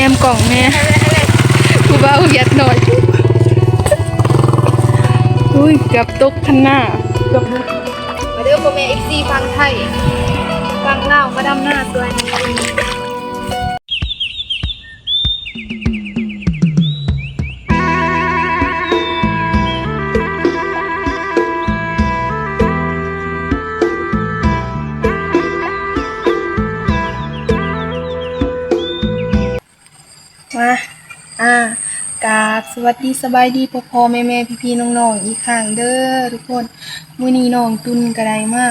ແນມກ້ອງແດ່ ຜູ້ບ່າວຫວຽດນ້ອຍ. ອຸ້ຍ ເກືອບຕົກຄັນນາ ເກືອບ. ມາເດີພໍ່ແມ່ເອັຟຊີຝັ່ງໄທ ຝັ່ງລາວ ມາດຳນາຊ່ວຍ. ມາ ອາ ກາບສະຫວັດດີສະບາຍດີພໍ່ໆແມ່ໆ ພີ່ໆນ້ອງໆ ອີກຄັ້ງເດີທຸກຄົນ. ມື້ນີ້ນ້ອງຕຸນກະໄດ້ມາ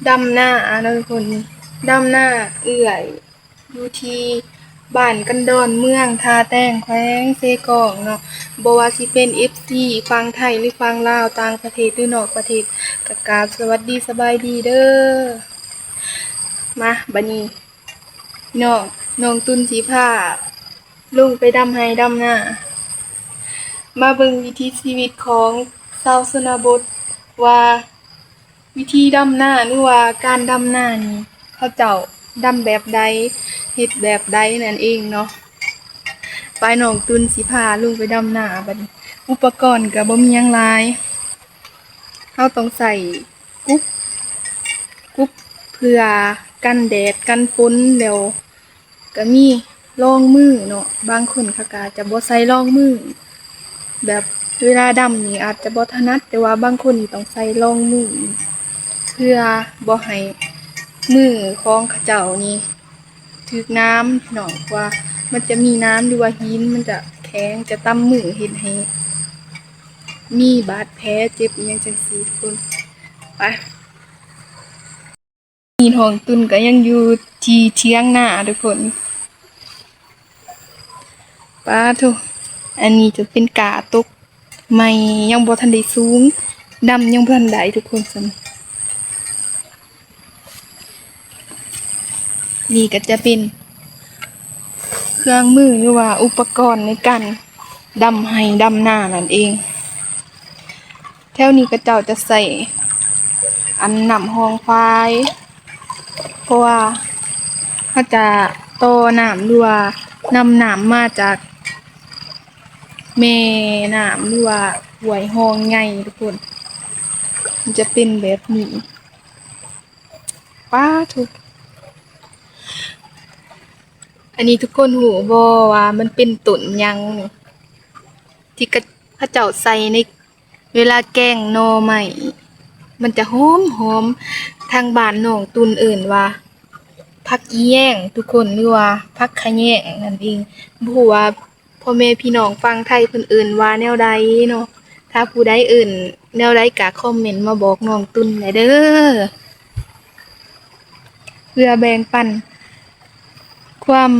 ດຳນາເນາະທຸກຄົນ. ດຳນາເອື້ອຍ ຢູ່ທີ່ບ້ານກັນດອນ ເມືອງທ່າແຕງ ແຂວງເຊກອງເນາະ. ບໍ່ວ່າຊິເປັນເອັຟຊີຝັ່ງໄທ ຫຼື ຝັ່ງລາວ ຕ່າງປະເທດ ຫຼື ນອກປະເທດ ກະກາບສະຫວັດດີສະບາຍດີເດີ. ມາ ບາດນີ້ ພີ່ນ້ອງ ນ້ອງຕຸນຊິພາລົງໄປດຳໄຮ່ດຳນາ ມາເບິ່ງວິຖີຊີວິດຂອງຊາວຊົນນະບົດ ວ່າວິທີດຳນາ ຫຼືວ່າການດຳນານີ້ ເຂົາເຈົ້າດຳແບບໃດ ເຮັດແບບໃດນັ້ນເອງເນາະ. ໄປ ນ້ອງຕຸນຊິພາລົງໄປດຳນາ. ບາດນີ້ ອຸປະກອນກະບໍ່ມີຫຍັງຫຼາຍ ເຮົາຕ້ອງໃຊ້ ກຸບ ກຸບເພື່ອກັນແດດກັນຝົນ ແລ້ວກະມີລອງມືເນາະ. ບາງຄົນເຂົາກະອາດຈະບໍ່ໃສ່ລອງມື ແບບເວລາດຳນີ້ອາດຈະບໍ່ຖະໜັດ ແຕ່ວ່າບາງຄົນນີ້ຕ້ອງໃສ່ລອງມື ເພື່ອບໍ່ໃຫ້ມືຂອງເຂົາເຈົ້ານີ້ຖືກນ້ຳເນາະ ເພາະວ່າມັນຈະມີນ້ຳ ຫຼືວ່າຫີນມັນຈະແຂງ ຈະຕຳມື ເຮັດໃຫ້ມີບາດແຜເຈັບອີ່ຫຍັງຈັ່ງຊີ້ທຸກຄົນ. ໄປ ນີ້ນ້ອງຕຸນກະຍັງຢູ່ທີ່ຖຽງນາທຸກຄົນ. ປາໂທ້ ອັນນີ້ຈະເປັນກ້າຕົກໃໝ່ ຍັງບໍ່ທັນໄດ້ສູງ ດຳຍັງບໍ່ທັນໄດ້ທຸກຄົນ. ນີ້ກະຈະເປັນເຄື່ອງມື ຫຼືວ່າອຸປະກອນໃນການດຳໄຮ່ດຳນານັ້ນເອງ. ແຖວນີ້ເຂົາເຈົ້າຈະໃຊ້ອັນນ້ຳຮ່ອງຝາຍ ເພາະວ່າເຂົາຈະຕໍ່ນ້ຳ ຫຼືວ່ານຳນ້ຳມາຈາກແມ່ນ້ຳ ຫຼືວ່າຫ້ວຍຮ່ອງໃຫຍ່ທຸກຄົນ ມັນຈະເປັນແບບນີ້. ປາໂທ້ ອັນນີ້ທຸກຄົນຮູ້ບໍ່ວ່າມັນເປັນຕົ້ນຫຍັງນີ້ ທີ່ເຂົາເຈົ້າໃສ່ໃນ ເວລາແກງໜໍ່ໄມ້ ມັນຈະຫອມໆ. ທາງບ້ານນ້ອງຕຸນເອີ້ນວ່າຜັກອີແຍງທຸກຄົນ ຫຼືວ່າຜັກຂະແຍງນັ້ນເອງ. ບໍ່ຮູ້ວ່າພໍ່ແມ່ພີ່ນ້ອງຝັ່ງໄທເພິ່ນເອີ້ນວ່າແນວໃດເນາະ. ຖ້າຜູ້ໃດເອີ້ນແນວໃດກະຄອມເມັນມາບອກນ້ອງຕຸນແດ່ເດີ. ເພື່ອແບ່ງປັນຄວາມ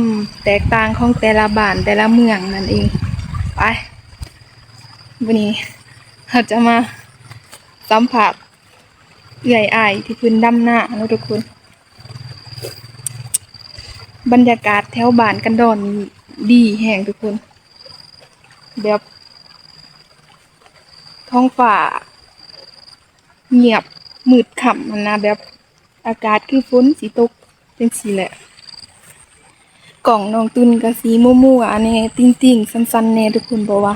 ແຕກຕ່າງຂອງແຕ່ລະບ້ານແຕ່ລະເມືອງນັ້ນເອງ. ໄປ ມື້ນີ້ເຮົາຈະມາສຳພາດເອື້ອຍອ້າຍທີ່ເພິ່ນດຳນາເນາະທຸກຄົນ. ບັນຍາກາດແຖວບ້ານກັນດອນນີ້ດີແຮງທຸກຄົນ ແບບທ້ອງຟ້າ ງຽບມືດຄ່ຳຫັ້ນນະ ແບບອາກາດຄືຝົນຊິຕົກຈັ່ງຊີ້ແຫຼະ. ກ້ອງນ້ອງຕຸນກະຊິມົວໆແດ່ ຕິ່ງໆ ສັ່ນໆແດ່ທຸກຄົນ ເພາະວ່າ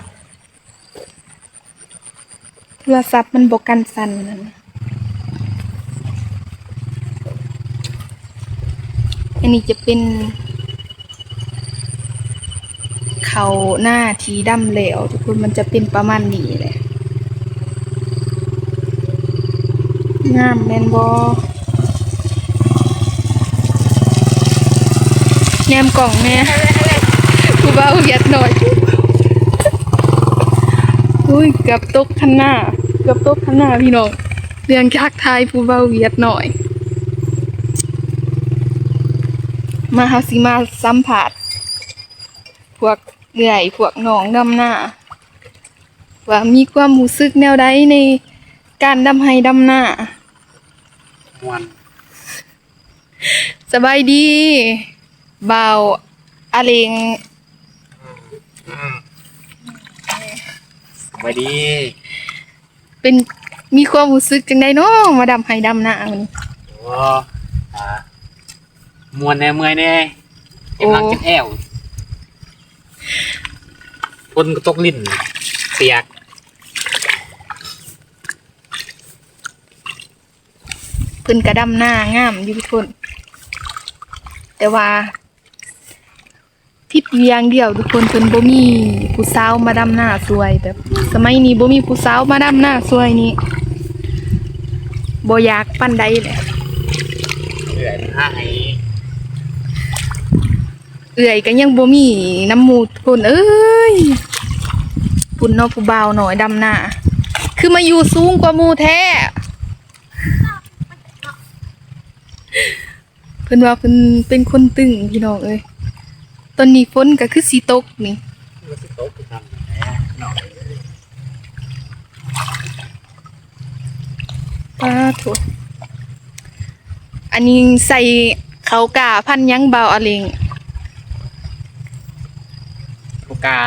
ໂທລະສັບມັນບໍ່ກັນສັ່ນຫັ້ນ. ອັນນີ້ຈະເປັນ ເຂົ້ານາທີ່ດຳແລ້ວທຸກຄົນ ມັນຈະເປັນປະມານນີ້ແຫຼະ. ງາມແມ່ນບໍ່? ແນມກ້ອງແດ່ ຜູ້ບ່າວຫວຽດນ້ອຍ. ອຸ້ຍ ເກືອບຕົກຄັນນາ ເກືອບຕົກຄັນນາພີ່ນ້ອງ. ເລື່ອງທັກທາຍຜູ້ບ່າວຫວຽດນ້ອຍ. ມາ ເຮົາຊິມາສຳພາດພວກເອື້ອຍພວກນ້ອງດຳນາ ວ່າມີຄວາມຮູ້ສຶກແນວໃດໃນການດຳໄຮ່ດຳນາ? ມ່ວນ. ສະບາຍດີ ບ່າວອາເລັງ. ສະບາຍດີ. ເປັນ ມີຄວາມຮູ້ສຶກຈັ່ງໃດເນາະ ມາດຳໄຮ່ດຳນາມື້ນີ້? ໂອ້ ອ່າ ມ່ວນແດ່ ເມື່ອຍແດ່ ເຈັບຫຼັງ ໂອ້ ເຈັບແອວ. ຝົນກໍຕົກ ລິນປຽກ. ເພິ່ນກະດຳນາງາມຢູ່ທຸກຄົນ ແຕ່ວ່າຜິດຢູ່ຢ່າງດຽວທຸກຄົນ ເພິ່ນບໍ່ມີຜູ້ສາວມາດຳນາຊ່ວຍ. ແບບສະໄໝນີ້ບໍ່ມີຜູ້ສາວມາດຳນາຊ່ວຍນີ້ ບໍ່ຢາກປານໃດແຫຼະ. ເອື້ອຍມັນຫາໃຫ້ ເອື້ອຍກໍຍັງບໍ່ມີນຳໝູ່ຄົນເອີຍ. ພຸ້ນເນາະ ຜູ້ບ່າວນ້ອຍດຳນາ ຄືມາຢູ່ສູງກວ່າໝູ່ແທ້. ເພິ່ນວ່າເພິ່ນເປັນຄົນຕຶງ ພີ່ນ້ອງເອີຍ. ຕອນນີ້ຝົນກໍຄືຊິຕົກນີ້ ມັນຊິຕົກຄືກັນແຫຼະເນາະ. ປາໂທ້ ອັນນີ້ໃສ່ເຂົ້າກ້າພັນຫຍັງ ບ່າວອາເລັງ? ເຂົ້າກ້າ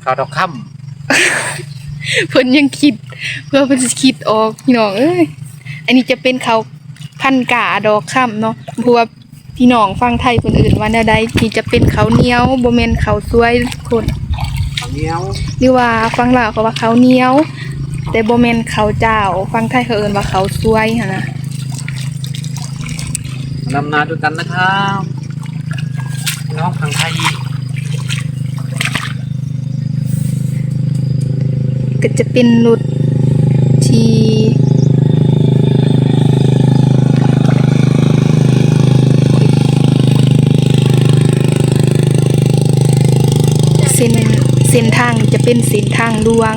ເຂົ້າດອກຄຳ. ເພິ່ນຍັງຄິດ ເພື່ອເພິ່ນຊິຄິດອອກ ພີ່ນ້ອງເອີຍ. ອັນນີ້ຈະເປັນເຂົ້າພັນກ້າດອກຄຳເນາະ ເພາະວ່າ ພີ່ນ້ອງຝັ່ງໄທເພິ່ນເອີ້ນວ່າແນວໃດ? ນີ້ຈະເປັນເຂົ້າໜຽວ ບໍ່ແມ່ນເຂົ້າສວຍທຸກຄົນ. ເຂົ້າໜຽວ ຫຼືວ່າຝັ່ງລາວເຂົາວ່າເຂົ້າໜຽວ ແຕ່ບໍ່ແມ່ນເຂົ້າຈ້າວ. ຝັ່ງໄທເຂົາເອີ້ນວ່າເຂົ້າສວຍຫັ້ນນະ. ມາດຳນາດ້ວຍກັນນະຄັບ ພີ່ນ້ອງຝັ່ງໄທ. ກໍຈະເປັນລົດທີ່ ເສັ້ນ ເສັ້ນທາງຈະເປັນເສັ້ນທາງຫຼວງ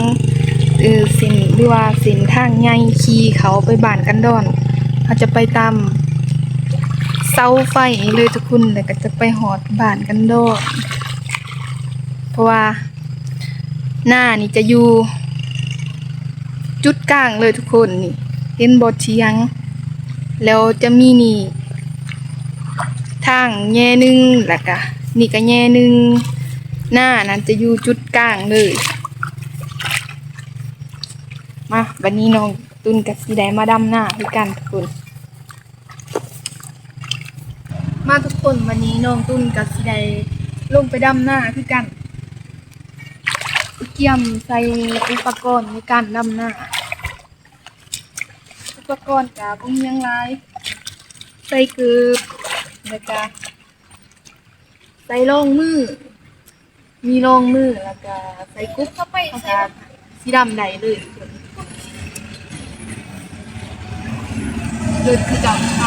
ເອີ ເສັ້ນ ຫຼືວ່າເສັ້ນທາງໃຫຍ່ ຂີ່ເຂົ້າໄປບ້ານກັນດອນ. ເຮົາຈະໄປຕາມເສົາໄຟເລີຍທຸກຄົນ ແລ້ວກໍຈະໄປຮອດບ້ານກັນດອນ ເພາະວ່າ ນານີ້ຈະຢູ່ຈຸດກາງເລີຍທຸກຄົນ. ນີ້ເຫັນບໍ່ ຖຽງ ແລ້ວຈະມີນີ້ທາງແຍໜຶ່ງ ແລ້ວກະນີ້ກະແຍໜຶ່ງ. ນານັ້ນຈະຢູ່ຈຸດກາງເລີຍ. ມາ ບັດນີ້ນ້ອງຕຸນກະຊິໄດ້ມາດຳນາຄືກັນທຸກຄົນ. ມາທຸກຄົນ ວັນນີ້ນ້ອງຕຸນກໍຊິໄດ້ລົງໄປດຳນາຄືກັນ. ກຽມໃສ່ອຸປະກອນໃນການດຳນາ. ອຸປະກອນກໍບໍ່ມີຫຍັງຫຼາຍ, ໃສ່ເກີບ ແລ້ວກໍໃສ່ລອງມື. ມີລອງມື ແລ້ວກະໃສ່ກຸບ ເຮົາກະຊິດຳໄດ້ເລີຍ. ເລີດຄືເກົ່າ ໄປ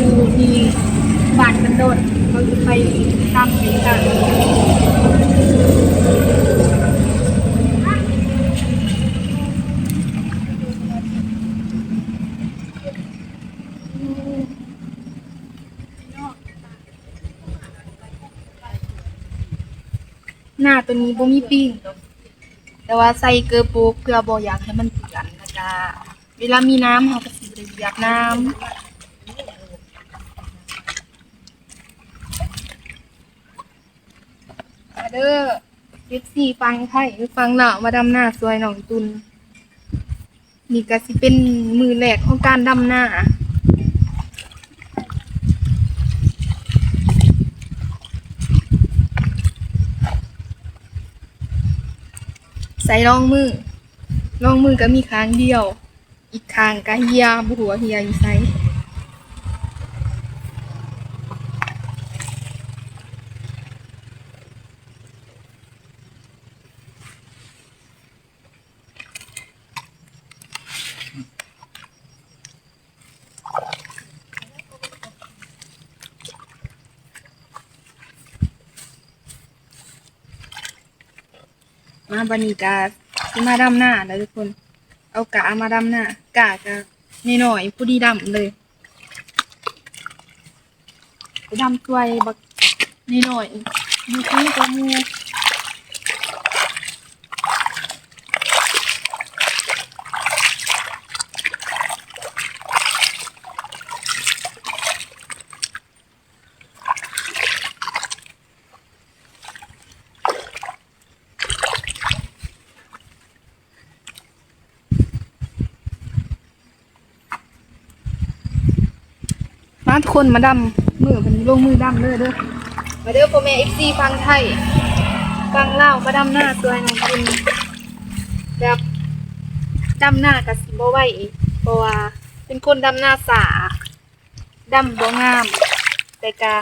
ຢູ່ທີ່ບ້ານກັນໂດດ ເຮົາຊິໄປຕາມເສັ້ນທາງ. ນາໂຕນີ້ບໍ່ມີປີ້ງ ແຕ່ວ່າໃສ່ເກີບໂບກ ເພື່ອບໍ່ຢາກໃຫ້ມັນເປື້ອນ ແລ້ວກະເວລາມີນ້ຳ ເຮົາກະຊິບໍ່ໄດ້ຢຽບນ້ຳ. ມາເດີ ເອັຟຊີ ຝັ່ງໄທ ຝັ່ງລາວ ມາດຳນາຊ່ວຍນ້ອງຕຸນ. ນີ້ກະຊິເປັນມື້ແລກຂອງການດຳນາ. ໃສ່ລອງມື ລອງມືກະມີຂ້າງດຽວ ອີກຂ້າງກະເຫື່ອ ບໍ່ຮູ້ວ່າເຫື່ອຢູ່ໃສ. ມາ ບັດນີ້ກະຊິມາດຳນາແລ້ວທຸກຄົນ. ເອົາກ້າມາດຳນາ ກ້າກະນ້ອຍໆ ພໍດີດຳເລີຍ. ດຳຊ່ວຍບັກນ້ອຍໆ ຢູ່ສູງກວ່າໝູ່. ມ ຄົນມາດຳ ມື້ເພິ່ນລົງມືດຳເລີຍເດີ. ມາເດີພໍ່ແມ່ເອັຟຊີຝັ່ງໄທ ຝັ່ງລາວ ມາດຳນາຊ່ວຍນ້ອງເພິ່ນ. ແບບດຳນາກະຊິບໍ່ໄວ ເພາະວ່າເປັນຄົນດຳນາຊ້າ ດຳບໍ່ງາມ ແຕ່ກະ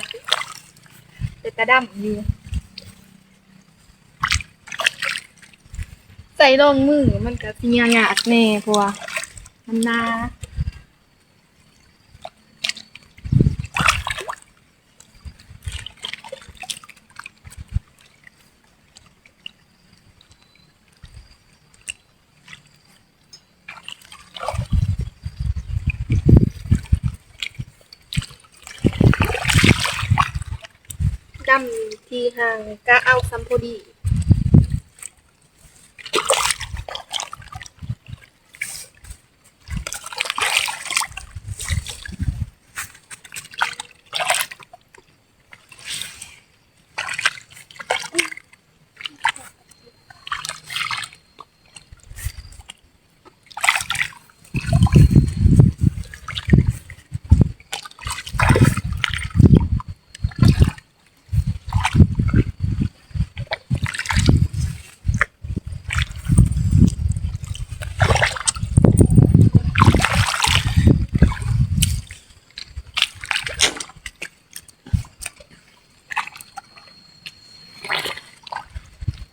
ແຕ່ກະດຳຢູ່. ໃສ່ລອງມືມັນກະຊິຍາກແດ່ ເພາະວ່າມັນໜາ. ດຳທີ່ຫ່າງ ກະເອົາສ່ຳພໍດີ.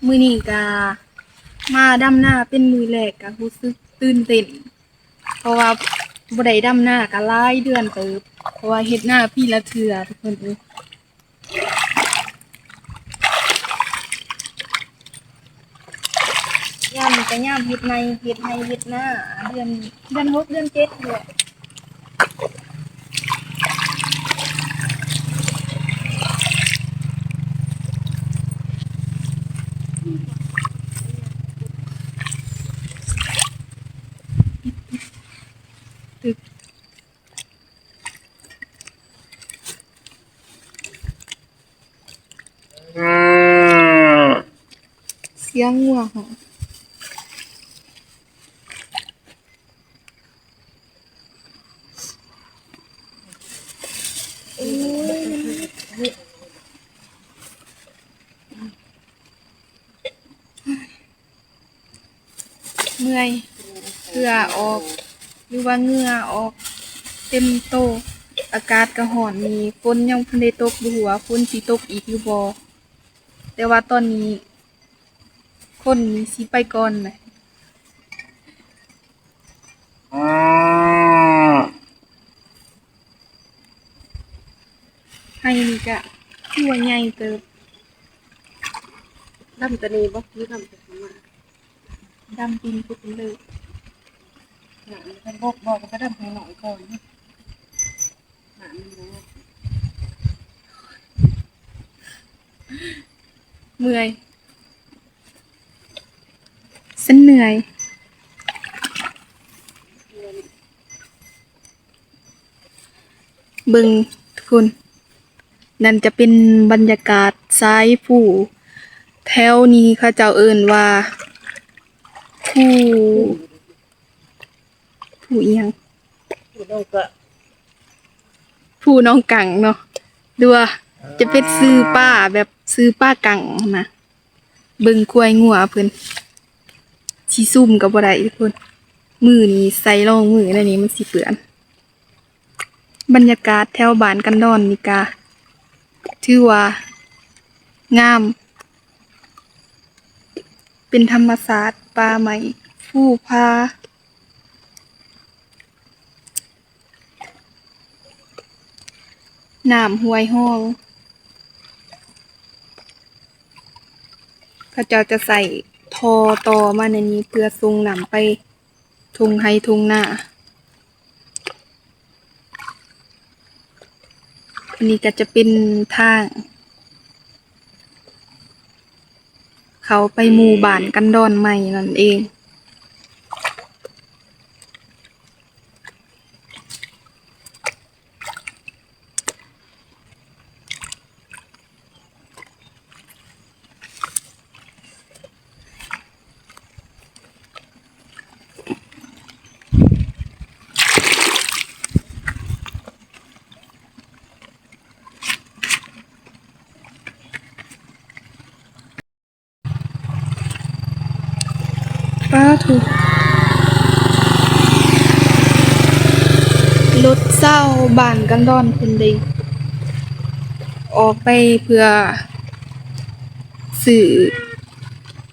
ມື້ນີ້ກະມາດຳນາເປັນມື້ແລກ ກະຮູ້ສຶກຕື່ນເຕັ້ນ ເພາະວ່າບໍ່ໄດ້ດຳນາກະຫຼາຍເດືອນເຕີບ ເພາະວ່າເຮັດນາປີລະເທື່ອ ທຸກຄົນເອີຍ. ຍາມນີ້ກະຍາມເຮັດໄຮ່ ເຮັດໄຮ່ເຮັດນາ ເດືອນ ເດືອນຫົກ ເດືອນເຈັດນີ້ແຫຼະ. ສຽງງົວຮ້ອງ. ເມື່ອຍ ເຫື່ອອອກ ຫຼືວ່າເຫື່ອອອກເຕັມໂຕ. ອາກາດກະຮ້ອນນີ້ ຝົນຍັງບໍ່ທັນໄດ້ຕົກ ບໍ່ຮູ້ວ່າຝົນຊິຕົກອີກຫຼືບໍ່ ແຕ່ວ່າຕອນນີ້ຄົນນີ້ຊິໄປກ່ອນແຫຼະ. ໄຮ່ນີ້ກະຖືວ່າໃຫຍ່ເຕີບ. ດຳແຕ່ນີ້ບໍ່ ຫຼືດຳແຕ່ຂ້າງໜ້າ? ດຳດິນພຸ້ນເລີຍ. ນ້ຳມັນບົກບໍ່ ກະໄປດຳໃຫ້ນ້ອງກ່ອນ. ນ້ຳມັນບໍ່ ເມື່ອຍ. ຊັ້ນເມື່ອຍ. ເບິ່ງທຸກຄົນ ນັ້ນຈະເປັນບັນຍາກາດຊາຍພູ. ແຖວນີ້ເຂົາເຈົ້າເອີ້ນວ່າພູ ພູອີ່ຫຍັງ? ພູໜອງກະ ພູໜອງກັງເນາະ ຫຼືວ່າຈະເປັນຊື່ປາ ແບບຊື່ປາກັງນະ. ເບິ່ງຄວາຍງົວເພິ່ນ ຊິຊູມກະບໍ່ໄດ້ທຸກຄົນ ມືນີ້ໃສ່ລອງມືແນວນີ້ມັນຊິເປື້ອນ. ບັນຍາກາດແຖວບ້ານກັນດອນນີ້ກະຖືວ່າງາມ ເປັນທຳມະຊາດ ປ່າໄມ້ ພູຜາ. ນ້ຳຫ້ວຍຮ່ອງ ເຂົາເຈົ້າຈະໃຊ້ທໍ່ຕໍ່ມາໃນນີ້ ເພື່ອສົ່ງນ້ຳໄປທົ່ງໄຮ່ທົ່ງນາ. ອັນນີ້ກະຈະເປັນທາງເຂົ້າໄປໝູ່ບ້ານກັນດອນໃໝ່ນັ້ນເອງ. ເ ລົດຊາວບ້ານກັນດອນເພິ່ນໄດ້ອອກໄປເພື່ອຊື້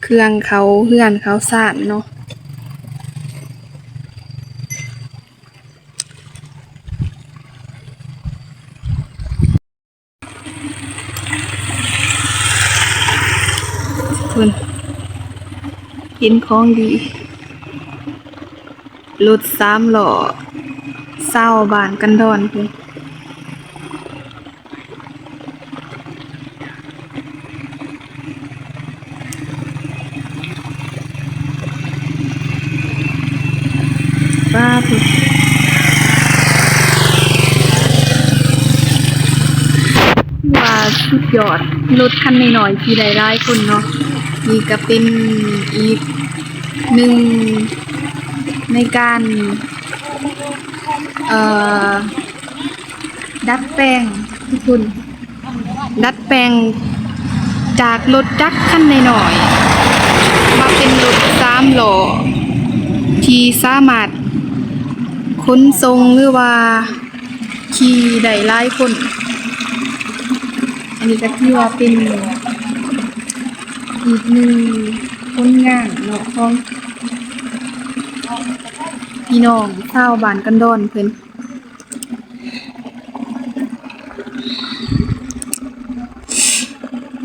ເຄື່ອງເຂົ້າເຮືອນເຂົ້າຊານເນາະ. ເພິ່ນເຫັນຂອງດີ ລົດສາມລໍ້ຊາວບ້ານກັນດອນເພິ່ນ. ປາດໂທ້ ວ່າສຸດຍອດ ລົດຄັນນ້ອຍໆ ຂີ່ໄດ້ຫຼາຍຄົນເນາະ. ນີ້ກະເປັນອີກໜຶ່ງໃນການ ເອີ ດັດແປງ ທຸກຄົນ ດັດແປງຈາກລົດຈັກຄັນນ້ອຍໆ ມາເປັນລົດສາມລໍ້ ທີ່ສາມາດຂົນສົ່ງ ຫຼືວ່າຂີ່ໄດ້ຫຼາຍຄົນ. ອັນນີ້ກະຖືວ່າເປັນອີກໜຶ່ງຜົນງານເນາະ ຂອງພີ່ນ້ອງຊາວບ້ານກັນດອນເພິ່ນ.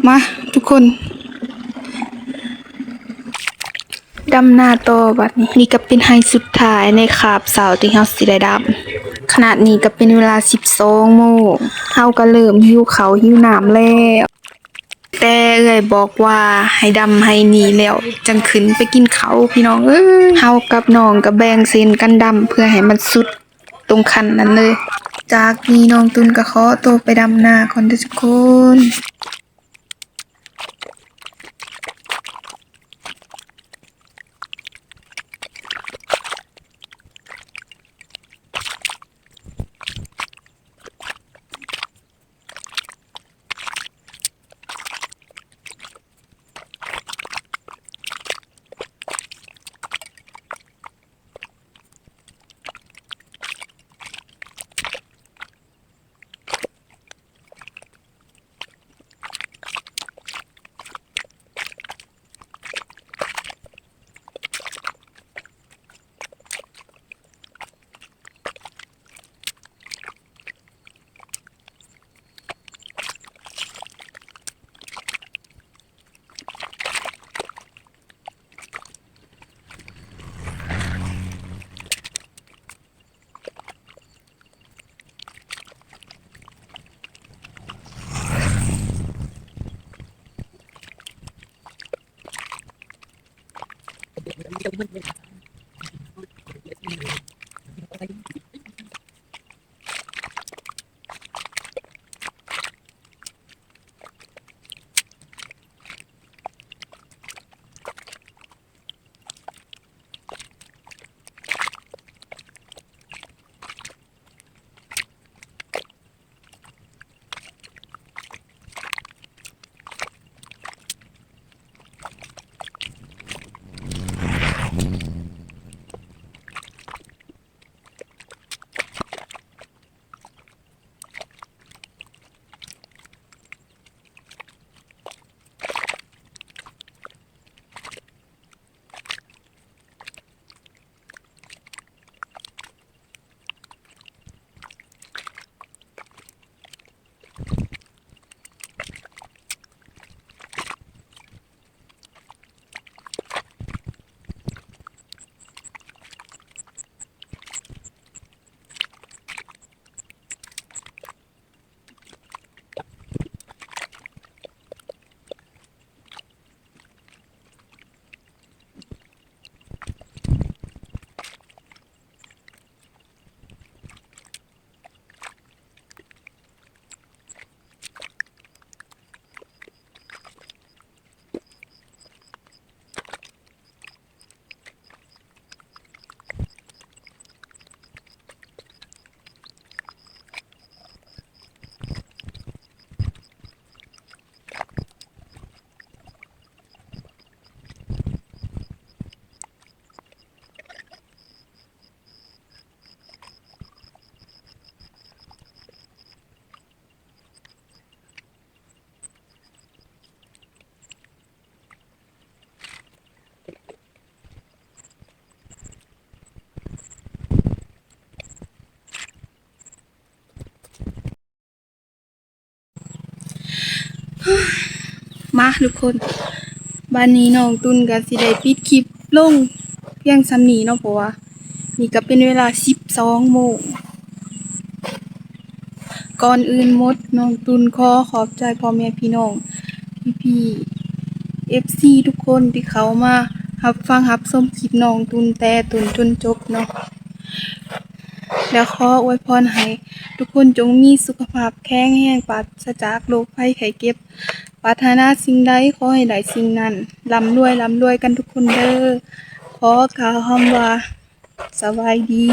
ມາທຸກຄົນ ດຳນາຕໍ່ບາດນີ້. ນີ້ກະເປັນໄຮ່ສຸດທ້າຍໃນຄາບເຊົ້າທີ່ເຮົາຊິໄດ້ດຳ. ຂະນະນີ້ກະເປັນເວລາສິບສອງໂມງ ເຮົາກະເລີ່ມຫິວເຂົ້າຫິວນ້ຳແລ້ວ. ແຕ່ເອື້ອຍບອກວ່າໃຫ້ດຳໄຮ່ນີ້ແລ້ວຈັ່ງຂຶ້ນໄປກິນເຂົ້າ ພີ່ນ້ອງເອີຍ. ເຮົາກັບນ້ອງກະແບ່ງເສັ້ນກັນດຳເພື່ອໃຫ້ມັນສຸດ ຕົງຄັນນັ້ນເລີຍ. ຈາກນີ້ນ້ອງຕຸນກະຂໍໂຕໄປດຳນາກ່ອນເດີທຸກຄົນ. ປະທຸກຄົນ ບາດນີ້ນ້ອງຕຸນກໍຊິໄດ້ປິດຄລິບລົງພຽງສ່ຳນີ້ເນາະ ເພາະວ່ານີ້ກໍເປັນເວລາສິບສອງໂມງ. ກ່ອນອື່ນໝົດ ນ້ອງຕຸນຂໍຂອບໃຈພໍ່ແມ່ພີ່ນ້ອງ ພີ່ໆ ເອັຟຊີ ທຸກຄົນທີ່ເຂົ້າມາຮັບຟັງຮັບຊົມຄລິບນ້ອງຕຸນແຕ່ຕົ້ນຈົນຈົບເນາະ ແລະ ຂໍອວຍພອນໃຫ້ທຸກຄົນຈົ່ງມີສຸຂະພາບແຂງແຮງ ປາສະຈາກໂລກໄພໄຂ້ເຈັບ ປາດຖະໜາສິ່ງໃດຂໍໃຫ້ໄດ້ສິ່ງນັ້ນ ລ່ຳລວຍ ລ່ຳລວຍກັນທຸກຄົນເດີ້. ຂໍກ່າວຄຳວ່າ ສະບາຍດີ.